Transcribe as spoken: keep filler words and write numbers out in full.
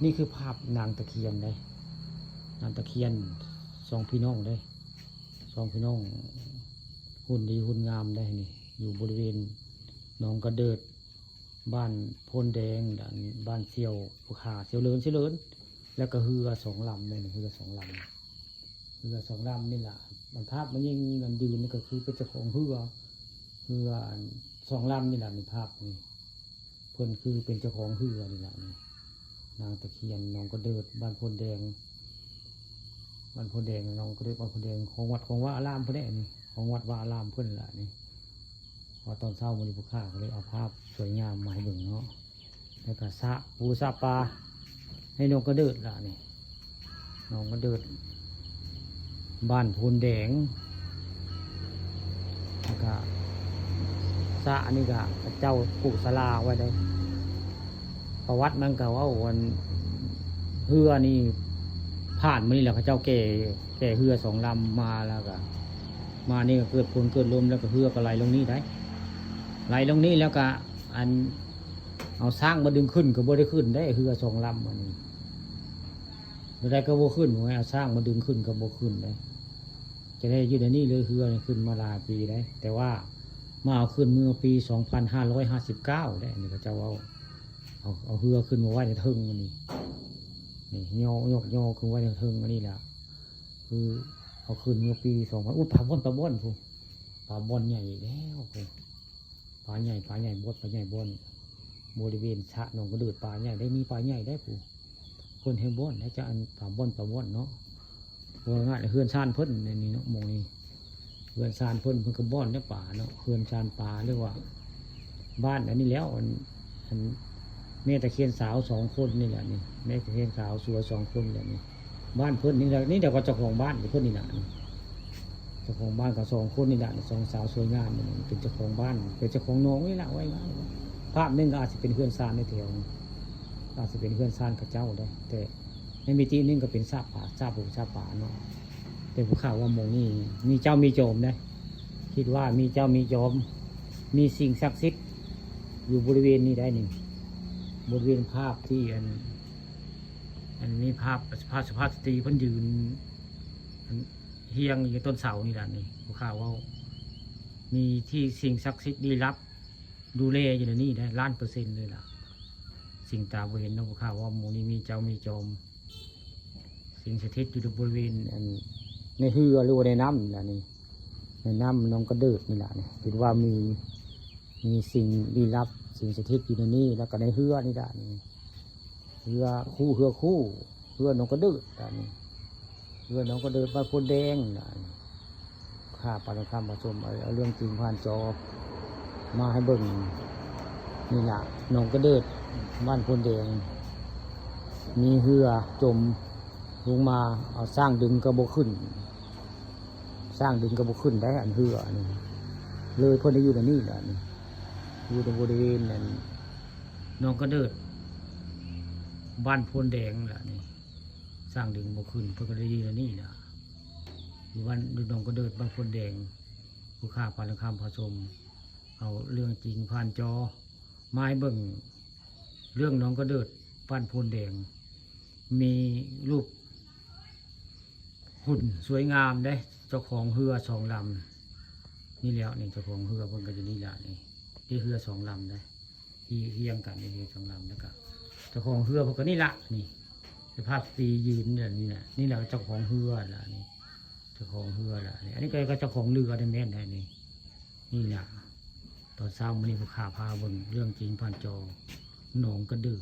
นี่คือภาพนางตะเคียนเด้ นางตะเคียนสองพี่น้องเด้ สองพี่น้อง หุ่นดีหุ่นงามเด้นี่ อยู่บริเวณหนองกระเดิด บ้านโพนแดง บ้านเสี่ยวผู้ขา เสี่ยวเหลิน เสี่ยวเหลิน แล้วก็เฮือสองลำเด้นี่ เฮือสองลำ เฮือสองลำนี่ล่ะ มันภาพมันยิ่งมันยืนนี่ก็คือเป็นเจ้าของเฮือ เฮืออันสองลำนี่ล่ะ ในภาพนี่ เพิ่นคือเป็นเจ้าของเฮือนี่ล่ะนี่ นางตะเคียนหนองกระเดิด บ้านโพนแดง บ้านโพนแดง หนองกระเดิด บ้านโพนแดง ของวัดของวาอารามเพิ่นแหละนี่ ของวัดวาอารามเพิ่นล่ะนี่ พอตอนเช้ามื้อนี้ผู้ข้าก็เลยเอาภาพสวยงามมาให้เบิ่งเนาะ แล้วก็สระปูสระปลาให้หนองกระเดิดล่ะนี่ หนองกระเดิด บ้านโพนแดง แล้วก็สระนี่ก็เขาเจ้าปลูกศาลาไว้ได้ ประวัติมันก็เว้าอันเฮือนี่ผ่านมานี่แหละ เขาเจ้าแก่ แก่เฮือสองลำมาแล้วก็ มานี่ก็เกิดฝนเกิดลมแล้วก็เฮือก็ไหลลงนี่ได้ ไหลลงนี่แล้วก็อัน เอาช้างมาดึงขึ้นก็บ่ได้ขึ้นได้ เฮือสองลำอันนี้ บ่ได้ก็บ่ขึ้น เอาช้างมาดึงขึ้นก็บ่ขึ้นได้ จะได้อยู่ในนี่เลย เฮือนี่ขึ้นมาหลายปีได้ แต่ว่ามาเอาขึ้นเมื่อปีสองพันห้าร้อยห้าสิบเก้าได้ อันนี้เขาเจ้าเอา เอา เอาเฮือขึ้นมาไว้ในเทิงอันนี้ นี่ โยก โยก โยกขึ้นไว้ในเทิงอันนี้แหละ คือเอาขึ้นเมื่อปีสองพัน อุ๊ย ปลาบ่อน ปลาบ่อนพู้น ปลาบ่อนใหญ่อีกแล้วพู้น ปลาใหญ่ ปลาใหญ่บ่อน ปลาใหญ่บ่อน บริเวณสระหนองกระเดิด ปลาใหญ่ได้ มีปลาใหญ่ได้พู้น เพิ่นให้บ่อน แล้วจะอันปลาบ่อน ปลาบ่อนเนาะ ว่าง่าย เฮือนซานเพิ่นในนี้เนาะ หม่องนี้ เฮือนซานเพิ่น เพิ่นก็บ่อนเนาะ ปลาเนาะ เฮือนซานปลา เรียกว่า บ้านอันนี้แล้ว อัน อัน แม่ตะเคียนสาวสองคนนี่แหละนี่ แม่ตะเคียนสาวสวยสองคนแหละนี่ บ้านเพิ่นนี่แหละ นี่เดี๋ยวก็เจ้าของบ้านเพิ่นนี่แหละนี่ เจ้าของบ้านก็สองคนนี่แหละนี่ สองสาวสวยงามนี่ เป็นเจ้าของบ้าน เป็นเจ้าของหนองนี่แหละ ว่าง่ายๆ ภาพหนึ่งก็อาจสิเป็นเฮือนซานในแถว อาจสิเป็นเฮือนซานเขาเจ้าได้ แต่ในมิติหนึ่งก็เป็นสระปลา สระปูสระปลาเนาะ แต่ผู้ข้าว่าหม่องนี้มีเจ้ามีโจมได้ คิดว่ามีเจ้ามีโจม มีสิ่งศักดิ์สิทธิ์อยู่บริเวณนี้ได้นี่ บริเวณภาพที่อัน อันมีภาพ ภาพสุภาพสตรีเพิ่นยืน อันเฮียงอยู่ต้นเสานี่แหละนี่ ผู้ข้าว่ามีที่สิ่งศักดิ์สิทธิ์ลี้ลับ ดูแลอยู่ในนี่ได้ ล้านเปอร์เซ็นต์เลยล่ะ สิ่งตาบ่เห็นเนาะ ผู้ข้าว่าหมู่นี้มีเจ้ามีโจม สิ่งสถิตอยู่ในบริเวณอัน ในเฮือหรือว่าในน้ำนี่แหละนี่ ในน้ำหนองกระเดิดนี่แหละนี่ คิดว่ามี มีสิ่งลี้ลับ สิ่งสถิตอยู่ในนี่ แล้วก็ในเฮือนี่แหละนี่ เฮือคู่ เฮือคู่ เฮือหนองกระเดิดนี่ เฮือหนองกระเดิด บ้านโพนแดงนี่ ข้าปานคำผสม เอา เอาเรื่องจริงผ่านจอ มาให้เบิ่ง นี่ล่ะ หนองกระเดิด บ้านโพนแดง มีเฮือจมลงมา เอาช้างดึงก็บ่ขึ้น ช้างดึงก็บ่ขึ้นได้ อันเฮืออันนี้ เลยเพิ่นได้อยู่ในนี่แหละนี่ อยู่ในบริเวณนั้น หนองกระเดิด บ้านโพนแดงแหละนี่ ช้างดึงบ่ขึ้น เพิ่นก็ได้อยู่ในนี่แหละ อยู่บ้าน อยู่หนองกระเดิด บ้านโพนแดง ผู้ข้าปานคำผสม เอาเรื่องจริงผ่านจอ มาให้เบิ่ง เรื่องหนองกระเดิด บ้านโพนแดง มีรูป หุ่นสวยงามเด้ เจ้าของเฮือสองลำ นี่แล้วนี่ เจ้าของเฮือเพิ่นก็อยู่นี่ล่ะนี่ ที่เฮือสองลำเด้ ที่เฮียงกันนี่ เฮือสองลำ แล้วก็ เจ้าของเฮือเพิ่นก็นี่ล่ะนี่ สภาพสตรียืนเนี่ยนี่น่ะ นี่แหละเจ้าของเฮือล่ะนี่ เจ้าของเฮือล่ะนี่ อันนี้ก็ ก็เจ้าของเรือนี่แม่นแท้นี่ นี่ล่ะ ตอนเช้ามื้อนี้ผู้ข้าพาเบิ่งเรื่องจริงผ่านจอ หนองกระเดิด